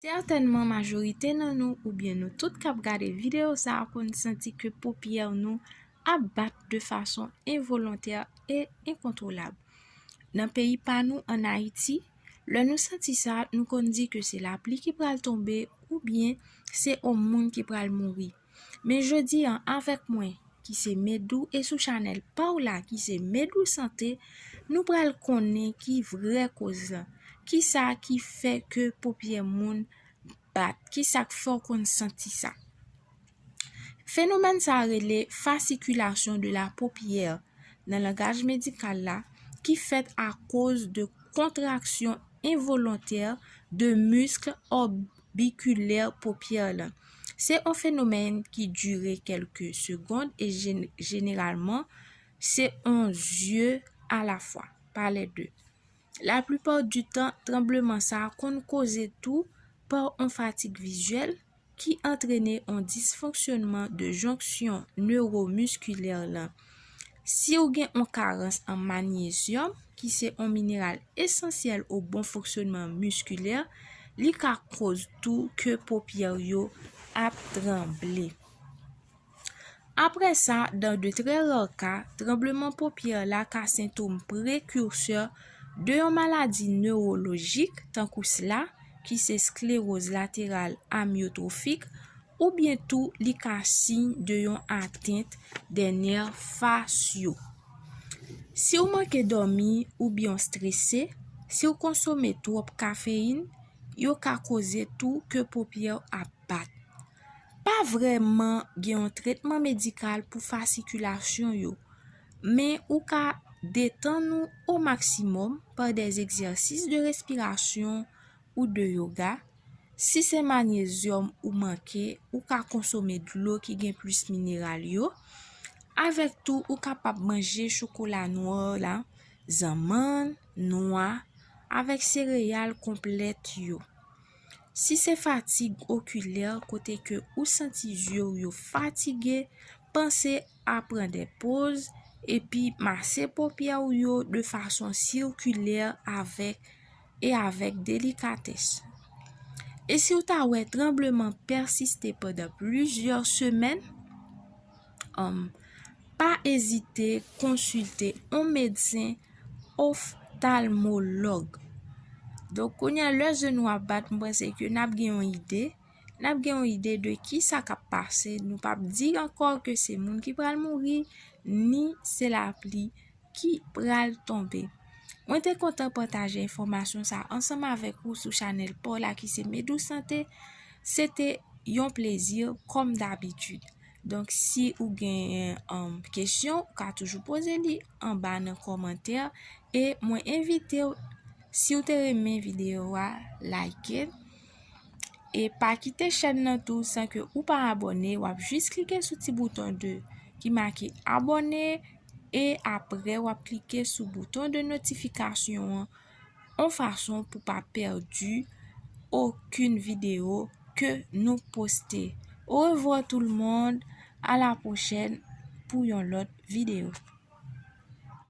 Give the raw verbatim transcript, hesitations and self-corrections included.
Sètènman, majorite nan nou oubyen nou tout k ap gade videyo sa a konn santi ke popyè nou ap bat de fason envolontè e enkontwolab. Nan peyi pa nou, ann Ayiti, lè nou santi sa, nou konn di ke se lapli ki pral tonbe oubyen se yon moun ki pral mouri. Men jodi a, avèk mwen, ki se Medou, e sou chanèl pa w la, ki se Medou Sante, nou pral konnen ki vrè koz lan, kisa ki fè ke popyè moun bat, kisa k fè w konn santi sa. Fenomèn sa a rele fasciculations de la paupière nan langaj medikal la, ki fèt akoz de kontraksyon envolontè de misk òbikilè popyè lan. Se yon fenomèn ki dire kèlke segond e jeneralman se yon zye alafwa, pa lè de. Laplipa di tan, tranbleman sa a konn koze tou pa yon fatig vizyèl ki antrene yon disfonksyonman de jonksyon newomiskilè lan. Si w gen yon karans an manyezyòm, ki se yon mineral esansyèl o bon fonksyonman miskilè, li ka koz tou ke popyè yo ap tranble. Apre sa, dans de très rares cas, tranbleman popyè la ka sentom prekirsè de yon maladi newolojik, tankou sla, ki se skleroz lateral amyotwofik, oubyen tou li ka siy de yon atent dè nè fasyo. Si w manke dòmi oubyen w strese, si w konsome twòp kafeyin, yo ka koze tou ke popyè w ap bat. Pa vrèman gen yon tretman medikal pou fasikilasyon yo, men ou ka detann ou o maksimòm pa dè egzèsis de respirasyon ou de yoga. Si se manyezyòm ou manke, ou ka konsome dlo ki gen plis mineral yo. Avèk tou, ou kapab manje chokola nwa la, zanmann, nwa, avèk sereyal konplèt yo. Si se fatig okilè, kote ke ou santi zye w yo fatige, panse a pran de poz epi mase popyè w yo de fason sikilè avèk e avèk delikatès. E si w ta wè tranbleman pèsiste pandan plizyè semèn, um, pa ezite konsilte yon medsen oftalmològ. Donk, kounye a, lè je nou ap bat, m panse ke n ap gen yon ide. N ap gen yon ide de kisa k ap pase. Nou p ap di ankò ke se moun ki pral mouri, ni se lapli ki pral tonbe. Mwen te kontan pataje enfòmasyon sa ansanm avèk ou sou chanèl pa w la ki se Medou Sante. Se te yon plezi kòm dabitid. Donk, si ou gen, um, kesyon, ou ka toujou poze li anba nan kòmantè. E mwen envite w, si w te renmen videyo a, like. E pa kite chèn nan tou san ke ou pa abòne, w ap jis klike sou ti bouton de ki make abòne e apre w ap klike sou bouton de notifikasyon an, yon fason pou pa pèdi okenn videyo ke nou poste. Orevwa tout le monde, à la prochaine pou yon lòt videyo.